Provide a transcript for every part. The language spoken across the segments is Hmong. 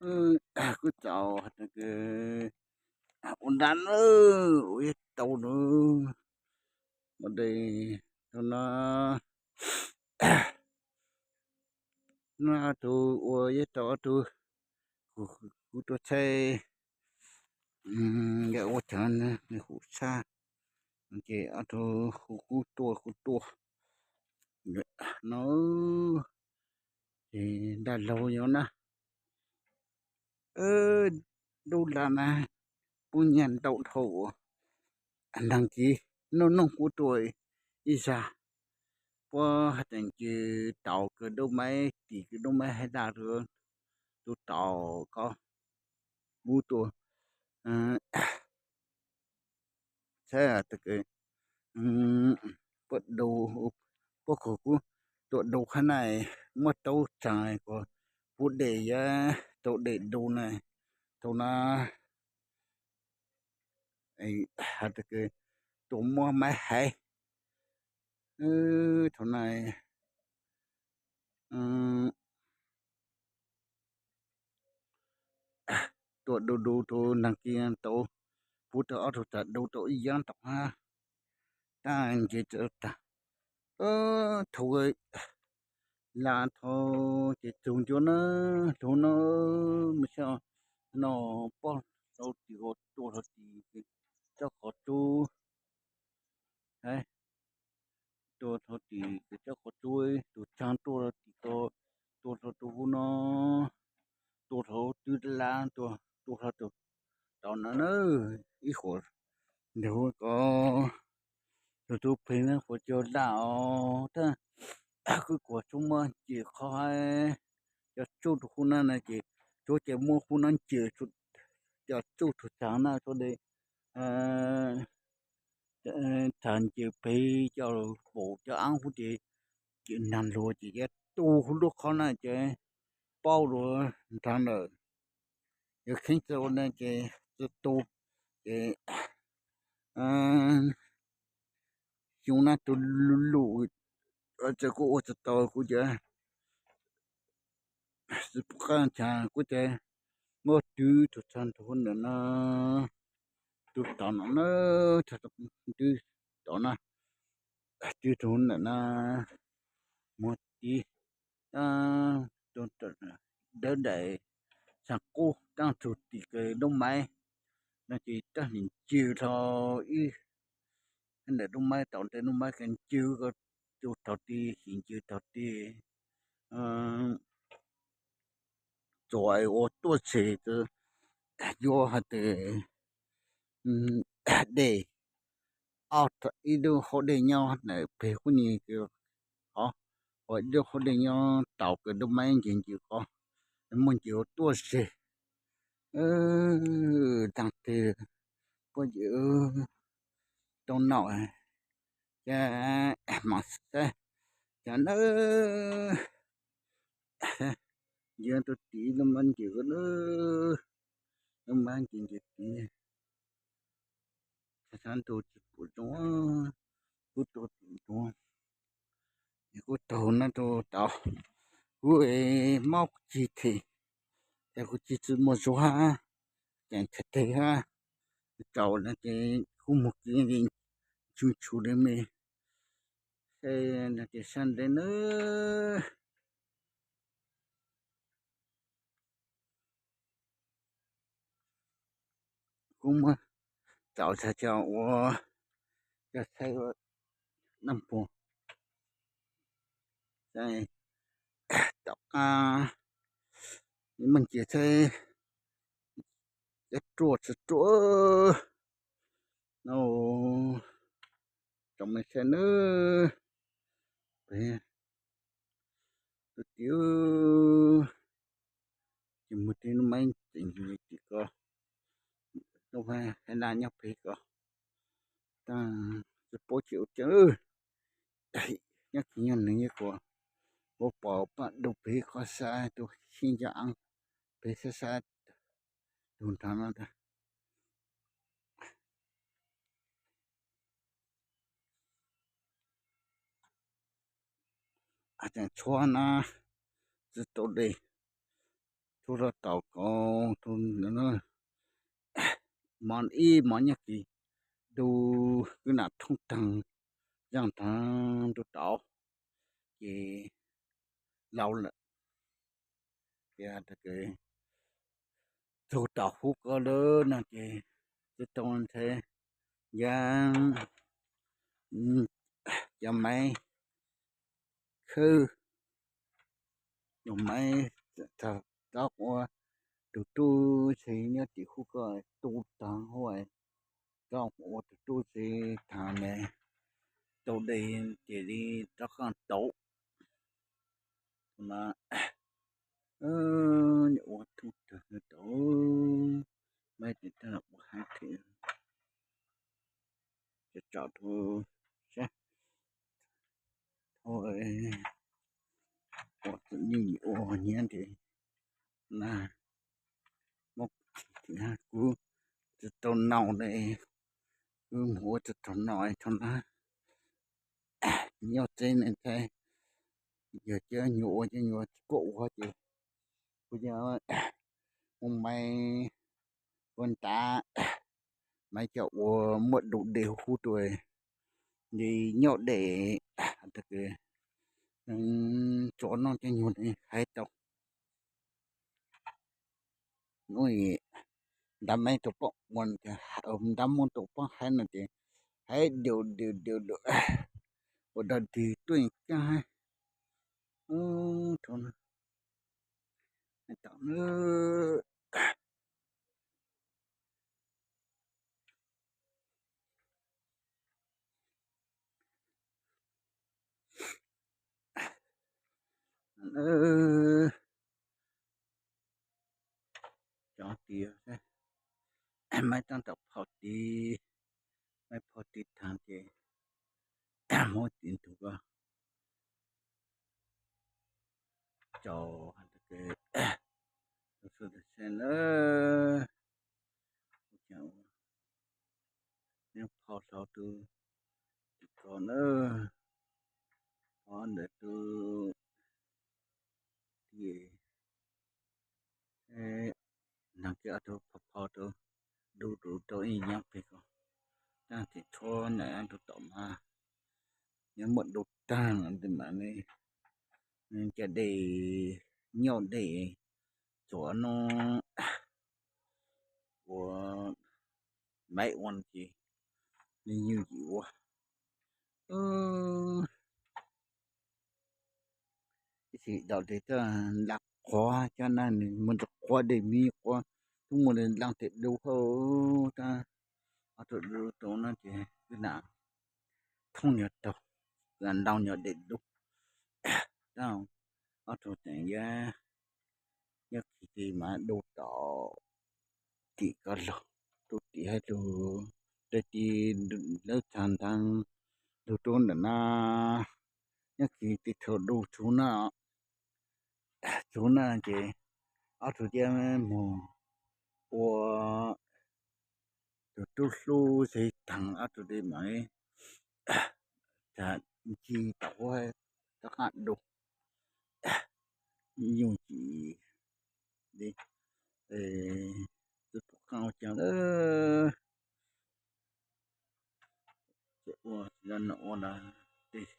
Kuv txaus hais tias ua dab na, ua yeej tau na. Ua de, thaum no, no ob tug ua yeej tau ob tug, kuv, kuv tuaj txhais, nkawd ua tsav nws hu sab, ces ob tug hu kuv tuaj kuv tuaj no, ces ntaj laug nyob na. Dub la na, puab nyiaj ntau dhau, nag kis noj noog kuv tuaj ib zag, puab hais tias nws taus kws dub maib, tim kws dub maib haib daj, tus taus ko, kuv tuaj, saib puab du, puab kom kuv tuaj du hab na, muab taub tsaag kom puab de, yog tau de du na, thaum na, hais tias tuaj muab maib haiv, thaum na, tuaj du du tus nag kis tau, puab tau ob tug tag du tau ib yaab tom hab, tab nce tag, thaum la thaum ces txug ncua na, lug no, mej saib no, pob hlau tim ko tuaj hlau tim, tsob qhov tsub, tuaj hlau tim tsob qhov tsub, tus tsaag tuaj hlau tim ko, tuaj hlau tus hub no, tuaj hlau twb lab, tuaj hlau tus tau no na, ib huam ntawm ko, tus tub pheej na huam cog laj os, tab kuj kuas tsuas muaj nce qhov hab, cov tsuj tus hub na na ces tsuas ces muab hub no nce, cov tsuj tus tsaag na tsuas de tsaag nce pem cov paum cov aab hub ces, ces nag luag ces cov tu hub lub qhov na ces paub lug nrhav lawm, yog kheev txawj ua na ces txawj tu, ces xyoo na tus luj luj, txawm kuv ua tsis tau kuv ces xwb pum qab nchaag kuv ces muab twb tus tsaag ntawm no, tus tom no na, twb tom na, twb tus ntawm na, muab tib dawb daim tsaag qub taab tug tim kws dub maib no ces taab nim ncw dlhau ib, ntawm dub maib tom ntej dub maib kws ncw ko, tus thaum ti, xyov ncw thaum ti, txuas ua tuaj tseg, yuav hais tias dej, ib lub hauv dej nyob ntawm peg kuv ni, ho ib lub hauv dej nyob tau kws dub maib nce ncw ko, muaj nce ua tuaj tseg, taag tes puab nce tau noj, ces mam saib, ces na, nce tau tim lub maib nce ko na, lub maib nce nce tim, txhaj ntuj tsis pum zoo, kuv tuaj tim ntuj, kuv taug na tau tau, kuv maub kuv cig them, ces kuv cig tsi muaj zug hab, ces txhais teg hab, tsaus na ces kuv mus kev ntshua ntshua li me, ces sab ntev na. Kuv muab tsaus tag cov ua, cov txhais ua naj puag, tom qab muaj nce txhais, cov ruaj tsis ruaj no, tsoom me saib nawb, peb tus tim, ces muaj tib lub maib tseem tim ko, lub haib daj nyob pem ko, tsis paub tsis ua cas, nyob kis nyob nws nyob kuv, kuv pom paj dub pem qhov sab tus xyib nco aav pem sab sab tus nrag no ntag. Tseem tshuav na, tsis tau dej, Tub los tau kauv, tub no, mov ib mov nyob kis, tub kwv nam thoob tag, zaaj tag tub tau, ces laus lawm, ces tug tau hub koj lawm no ces tub tau ntshe yog cov maiv khwb, cov maiv rov ua tus tub se nyob tim hub koj tub tag hub, rov ua tus tub se tag ne, tau de ces li rov qab tau. Ua thoob tag tau, maiv tes tab ua heev thiab, tsom tsom rau sab, thaum ua txom nyem ua nyiav ntes na, muab kuv tsis tau noj ne, kuv mus ua tsis tau noj thaum na, nyob tsev ne ntag, yog cov nyuag ua cov nyuag tsis kuaj ua ces kuv yog mus maiv ua ntav, maiv cov ua muaj dub dej huv huv rau li nyob dej, tsuav noj cov nyuag hais tau. Nub ntav maiv tau poj ua, ntav muab tau poj hais no ces hais dub dub dub dub, ua dog dig tuaj kag hais, thaum na, tam na. Cov tias maiv tab tom phau tiv, maiv phau tiv tag ces muab tiv ntug ko tso, tau sawv daws saib nawb. Neb phau hlo tus, tus ko nawb, phau ntawm tus tias nag kiag ob tug phau phau rau, dub rau rau ib nyab pem ko, tag tim tshuab ntawm ob tug tom mas nyob muaj dub tag no ntawd mas ne, cov dej nyuj dej txuas no ua maiv ua ces nws nyuj yim ua. Ib txhis dau tes coj nla qhuav cov na, nws muaj ntsis qhuav dej me qhuav, twb muaj nla tes dub hauv tab, ob tug dub rau no ces kwv nam thoob nyuag taug, kwv nam ntau nyuag dej dub. Tab ob tug teem yab, yab khi ti mas dub tom tim ko los, dub tim hais lug, dub tim lawv txag ntag, lug rau ntawm na, yab khi ti thaum dub txug na, txug na ces ob tug thiaj mus ua tus tub hlub xwb tag, ob tug li mas tag ntsig tom huab rov qab dub, nyuj yim li, twb pom qab ua cas lawm. Ces ua no ua no, tes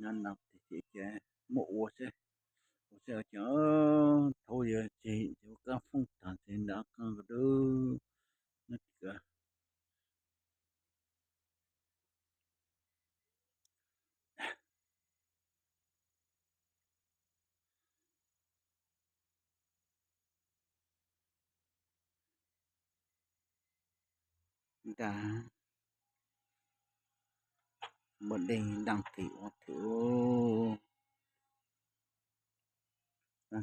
no no tes ces muab ua seb, ua seb ua cas thaum yog ces ua kab foob tag ces nrad qab ko dub no ces nrad muaj dej nraj tes ua thwm,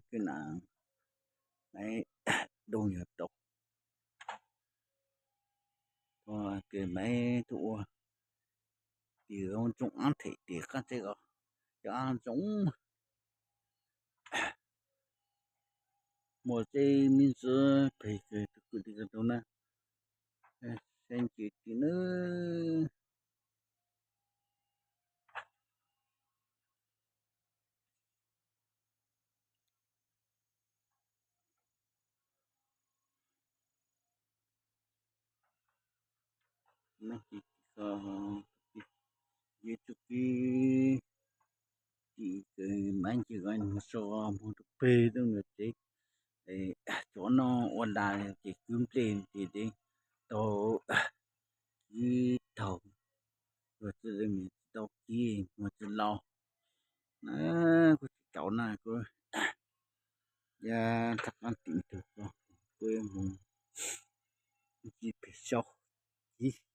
kwv nam maiv dub nyuag tau, ua ke maiv tuaj ua tis zoo ntsoov ab them tis qab txeb os, cov ab ntsoov muaj txeb me ntxwv pem kws tus kwv tij ko tus na, seb nce tim nawb. Ces txuj kib, ces maib ntsis mus so mus rau pem rau nkawd tsev. Cov no ua das ces kwv nplej ces tau kib taug, tsis tau kib mus tsis los. Kuv tsis tau na, kuv ya rov qab tim tug ko, kuv mus ncig pem saud kib.